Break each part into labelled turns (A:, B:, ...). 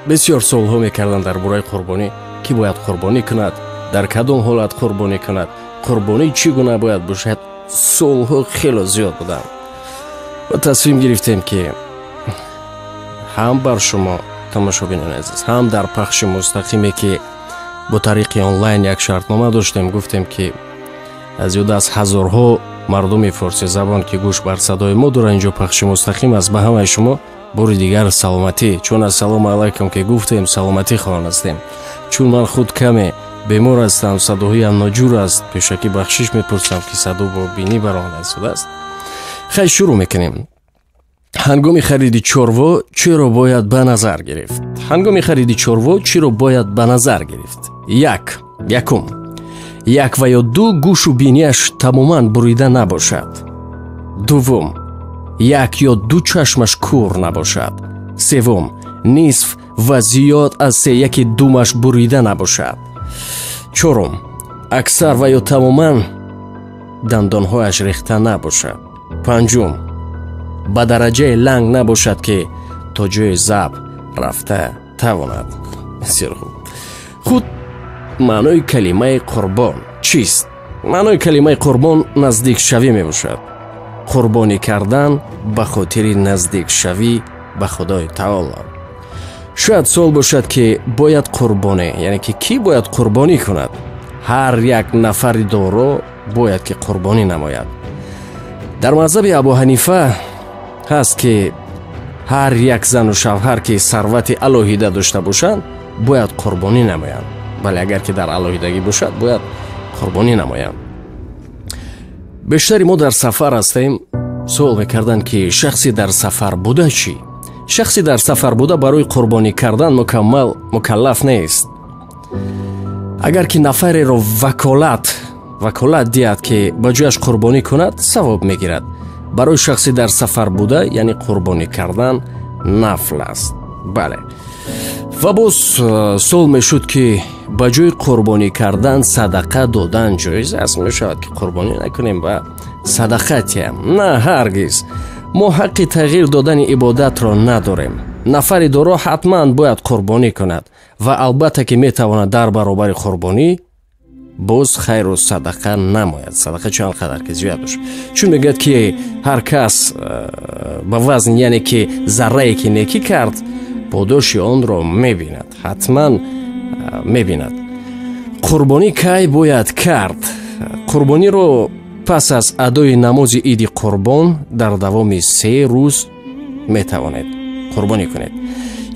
A: Бисёр суолҳо мекарданд дар бораи қурбонӣ, ки бояд қурбонӣ кунад, дар кадом ҳолат қурбонӣ кунад, қурбонӣ чӣ гуна бояд бошад. Суолҳо хело зиёд буданд ва тасмим гирифтем, ки ҳам бар шумо, тамошобинони азиз, ҳам дар пахши мустақиме, ки бо тариқи онлайн як шартнома доштем, гуфтем, ки зиёда аз ҳазорҳо мардуми форсизабон, ки гӯш бар садои мо доранд, инҷо пахши мустақим аст. Ба ҳамаи шумо бори дигар саломатӣ, чун ассалому алайкум ки гуфтем, саломатӣ хоҳон ҳастем. Чун ман худ каме бемор ҳастам, садоҳоям ноҷур аст, пешакӣ бахшиш мепурсам, ки садо бо бинӣ баромада истодааст. Хай, шурӯъ мекунем. Ҳангоми хариди чорво чиро бояд ба назар гирифт? Ҳангоми хариди чорво чиро бояд ба назар гирифт? Як, якум, як ва ё ду гӯшу бинияш тамоман бурида набошад. Дуввум, як ё ду чашмаш кур набошад. Севум, нисф ва зиёд аз сеяки думаш бурида набошад. Чорум, аксар ва ё тамоман дандонҳояш рехта набошад. Панҷум, ба дараҷаи ланг набошад, ки то ҷои забҳ рафта тавонад. Бисёр хуб. Худ маънои калимаи қурбон чист? Маънои калимаи қурбон наздикшавӣ мебошад, қурбонӣ кардан ба хотири наздикшавӣ ба Худои Таоло. Шояд суол бошад, ки бояд қурбонӣ, яъне ки кӣ бояд қурбонӣ кунад? Ҳар як нафари доро бояд ки қурбонӣ намояд. Дар мазҳаби Абу Ҳанифа ҳаст, ки ҳар як зану шавҳар, ки сарвати алоҳида дошта бошанд, бояд қурбонӣ намоянд. Бале, агар ки дар алоҳидагӣ бошад, бояд қурбонӣ намоянд. Бештари мо дар сафар ҳастем. Суол мекарданд, ки шахси дар сафар буда чӣ? Шахси дар сафар буда барои қурбонӣ кардан мукаммал мукаллаф нест. Агар ки нафареро ваколат диҳад, ки ба ҷояш қурбонӣ кунад, савоб мегирад. Барои шахси дар сафар буда, яъне қурбонӣ кардан нафл аст. Бале, ва боз суол мешуд, ки ба ҷои қурбонӣ кардан садақа додан ҷоиз аст? Мешавад, ки қурбонӣ накунем ва садақа тиҳем? На, ҳаргиз. Мо ҳаққи тағйир додани ибодатро надорем. Нафари доро ҳатман бояд қурбонӣ кунад ва албатта ки метавонад дар баробари қурбонӣ боз хайру садақа намояд, садақа чанд қадар ки зиёд бошад, чун мегӯяд, ки ҳар кас ба вазн, яъне ки заррае ки некӣ кард, подоши онро мебинад, ҳатман мебинад. Қурбонӣ кай бояд кард? Қурбониро пас аз адои намози Иди Қурбон дар давоми 3 рӯз метавонед қурбонӣ кунед,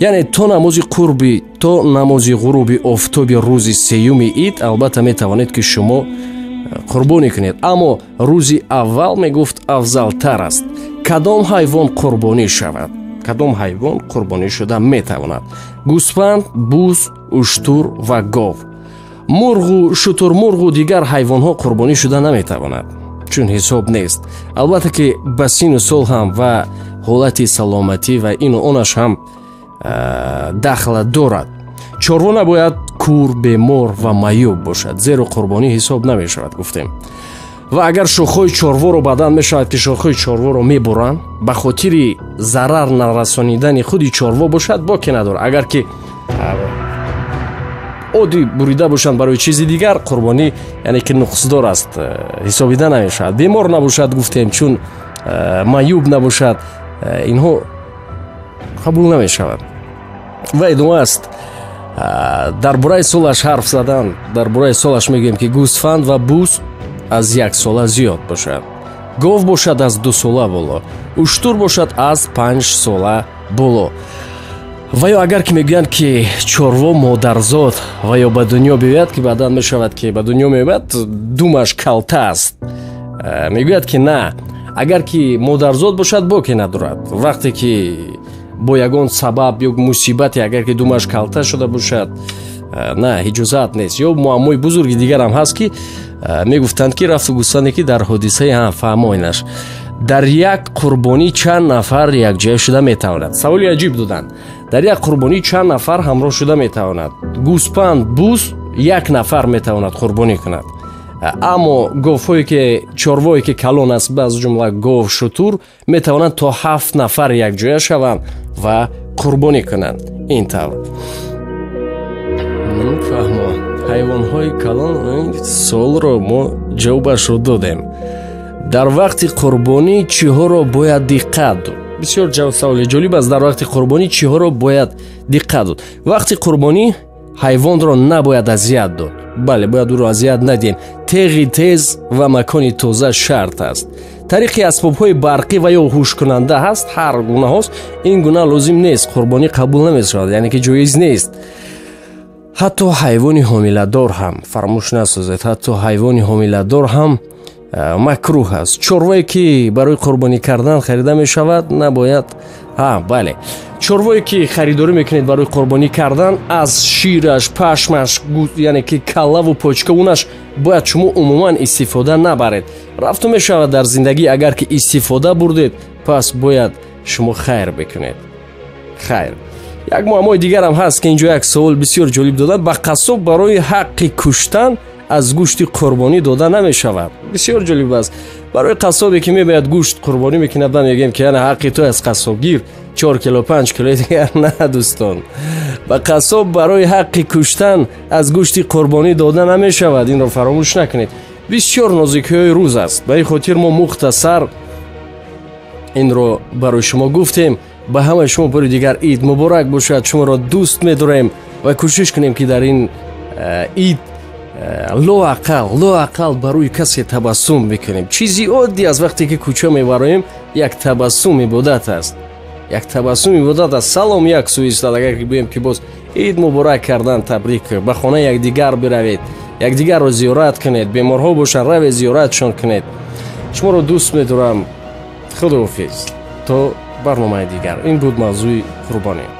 A: яъне то намози қурби, то намози ғуруби офтоби рӯзи сеюми ид. Албатта, метавонед, ки шумо қурбонӣ кунед, аммо рӯзи аввал, мегуфт, афзалтар аст. Кадом ҳайвон қурбонӣ шавад? Кадом ҳайвон қурбонӣ шуда метавонад? Гӯспанд, буз, уштур ва гов. Мурғу шутурмурғу дигар ҳайвонҳо қурбонӣ шуда наметавонад, чун ҳисоб нест. Албатта ки ба сину сол ҳам ва ҳолати саломатӣ ва ину онаш ҳам дахла дорад. Чорво набояд кур, бемор ва маъюб бошад, зеро қурбонӣ ҳисоб намешавад, гуфтем. Ва агар шохҳои чорворо баъдан мешавад, ки шохҳои чорворо мебуранд, ба хотири зарар нарасонидани худи чорво бошад, боке надорад. Агар ки оддӣ бурида бошанд барои чизи дигар, қурбонӣ, яъне ки нуқсдор аст, ҳисобида намешавад. Бемор набошад, гуфтем, чун маъюб набошад, инҳо қабул намешавад. Ва идома аст. Дар бораи солаш ҳарф задан, дар бораи солаш мегӯем, ки гӯсфанд ва буз аз 1 сола зиёд бошад, гов бошад аз 2 сола боло, уштур бошад аз 5 сола боло. Ва ё агар ки мегӯянд, ки чорво модарзод ва ё ба дунё биёяд, ки баъдан мешавад, ки ба дунё меояд, думаш калта аст, мегӯяд, ки на, агар ки модарзод бошад, боке надорад. Вақте ки бо ягон сабаб ё мусибате агар ки думаш калта шуда бошад, на, иҷозаат нест. Ё муаммои бузурги дигарам ҳаст, ки мегуфтанд, ки рафту гӯсфанде, ки дар ҳодисаи фаҳмоинаш. Дар як қурбонӣ чанд нафар якҷоя шуда метавонад? Саволи аҷиб доданд. Дар як қурбонӣ чанд нафар ҳамроҳ шуда метавонад? Гӯспанд, буз як нафар метавонад қурбонӣ кунад, аммо говҳое ки, чорвое ки калон аст, аз ҷумла гов, шутур, метавонанд то ҳафт нафар якҷоя шаванд ва қурбонӣ кунанд. Ин тавр фаҳмо. Ҳайвонҳои калон, суолро мо ҷавобашро додем. Дар вақти қурбонӣ чиҳоро бояд диққат дод? Бисёр саволи ҷолиб аст. Дар вақти қурбонӣ чиҳоро бояд диққат дод? Вақти қурбонӣ ҳайвонро набояд азият дод. Бале, бояд ӯро азият надиҳем. Теғи тез ва макони тоза шарт аст. Тариқи асбобҳои барқӣ ва ё ҳушкунанда ҳаст, ҳар гунаҳост, ин гуна лозим нест, қурбонӣ қабул намешавад, яъне ки ҷоиз нест. Ҳатто ҳайвони ҳомиладор ҳам, фаромӯш насозед, ҳатто ҳайвони ҳомиладор ҳам макрӯҳ аст. Чорвое ки барои қурбонӣ кардан харида мешавад, набояд. Ҳа, бале, чорвое ки харидорӣ мекунед барои қурбонӣ кардан, аз шираш, пашмаш, яъне ки каллаву почкавунаш бояд шумо умуман истифода набаред. Рафту мешавад дар зиндагӣ, агар ки истифода бурдед, пас бояд шумо хайр бикунед. Хайр, як муаммои дигарам ҳаст, ки инҷо як савол бисёр ҷолиб доданд. Ба қассоб барои ҳаққи куштан аз гӯшти қурбонӣ дода намешавад. Бисёр ҷолиб аст. Барои қассобе ки мебояд гӯшт қурбонӣ мекунад, ба мегӯем ки яна ҳаққи ту аз қассобгир 4 кило, 5 кило дигар. На, дӯстон, ба қассоб барои ҳаққи куштан аз гӯшти қурбонӣ дода намешавад. Инро фаромӯш накунед. Бисёр нозикиҳои рӯз аст. Ба ин хотир мо мухтасар инро барои шумо гуфтем. Ба ҳамаи шумо бори дигар ид муборак бошад. Шуморо дӯст медорем ва кӯшиш кунем, ки дар ин ид лоақал барои касе табассум бикунем. Чизи оддӣ аз вақте ки кӯча мебароем, як табассум ибодат аст. Як табассум ибодат аст. Салом як сӯ истад. Агар ки гӯем ки боз ид муборак кардан, табрик, ба хонаи якдигар биравед, якдигарро зиёрат кунед, беморҳо бошанд, равед зиёратшон кунед. Шуморо дӯст медорам. Худоҳофиз то барномаи дигар. Ин буд мавзӯи қурбонӣ.